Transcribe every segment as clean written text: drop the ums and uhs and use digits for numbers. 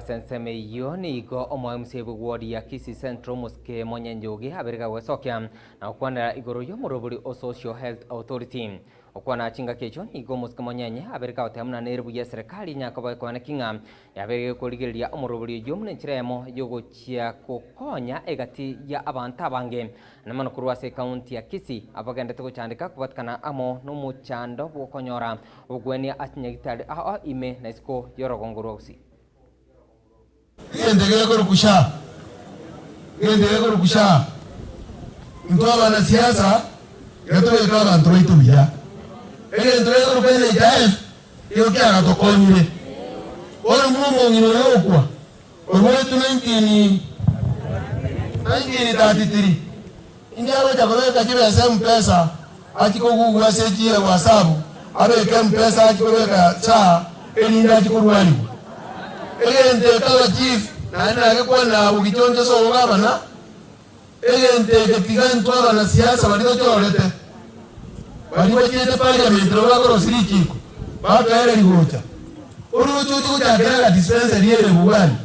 ase ensemo eyio nigo omo-MCA bw'eward ya Kisii Central Omosike Monyenjogi aberega gwesokia na gokwanera igoro y'omorobori o Social Health Authority. Gokwana chingaki echio nigo omosike Monyenye abereka goteba buna nere buya eserekari nyakoba ekoaneki ng'a yabeire gekorigereria omorobori oyio buna enchera eyemo yogochia gokonya egati ya abanto abange na mono korwa ase ekaunti ya Kisii abagendete gochandeka kobatikana amo nomochando bw'okonyora Ogwenia ase chinyagitari ao ime na isiko y'orogongo rwa Gusii. Egento gekorokwa SHA, egento gekorokwa SHA, intwe abanasiasa iga tobeke abanto baito buya. Egento gekorokwa NHIF igo kiagatokonyire. Bono buna omong'ina oyo ogokwa, oiboretwe 19 1933, Inki agocha kobeka chibesa M-pesa achie kogugwa ase echiira WhatsApp abeke M-pesa achie kobeka SHA erinde achie korwarigwa? Egento eke aba chief naende nagekwanera abwo gichoncho ase obogabana, egento eke tiga intwe abanasiasa baria tochorete baria bachiete parliament nabo bakorosia richiko batoereria gocha. Oroche oche gochakera aga dispensary ere Bugwani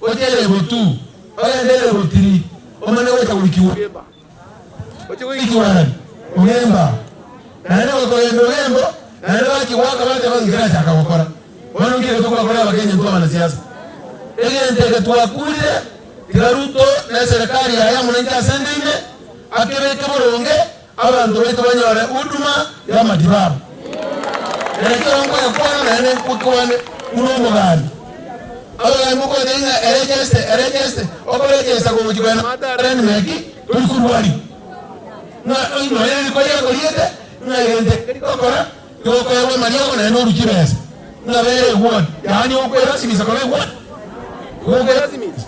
oche level 2 Ogende level 3 omanye gocha goikiwa oche goikiwa nani ogemba naende gokogenda ogembo naende bachia goaka bateba ng'a nkerachaka gokora bono nki eke tokobakora abakenya intwe abanasiasa egento eke twakurire tiga Ruto na eserekari yaye amo naintwe ase ende ime akebeke boronge abanto baito banyore huduma ya amatibabu na ekero nkoyekwana naende nkokwane buna omogambi. Abagambi mokobatebia ng'a erejeste, erejeste, okorejesta kogochia kogenda maatare tori korwaria. Ng'a nonya riko riakoriete, ng'a egento eke rigokora, igo okoegwa amariogo naende orue chibesa. Ng'a bera eward, yaani okwerasimisa koba eward, igo okwerasimisa.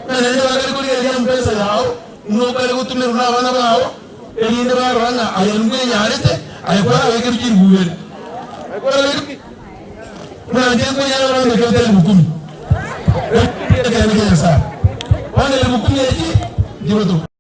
Ng'a naende bakare korigereria mpesa yao, buna okare gotumerwa na abana bao, erinde barora ng'a aye nkwenyarete, aye kwarabekerwe chirigubere. Aye kwarabekerwe ki? Buna inche nkonyara korambeka elifu kumi, ekeene kia Nyasae. Bono elifu kumi echi nchigotoka.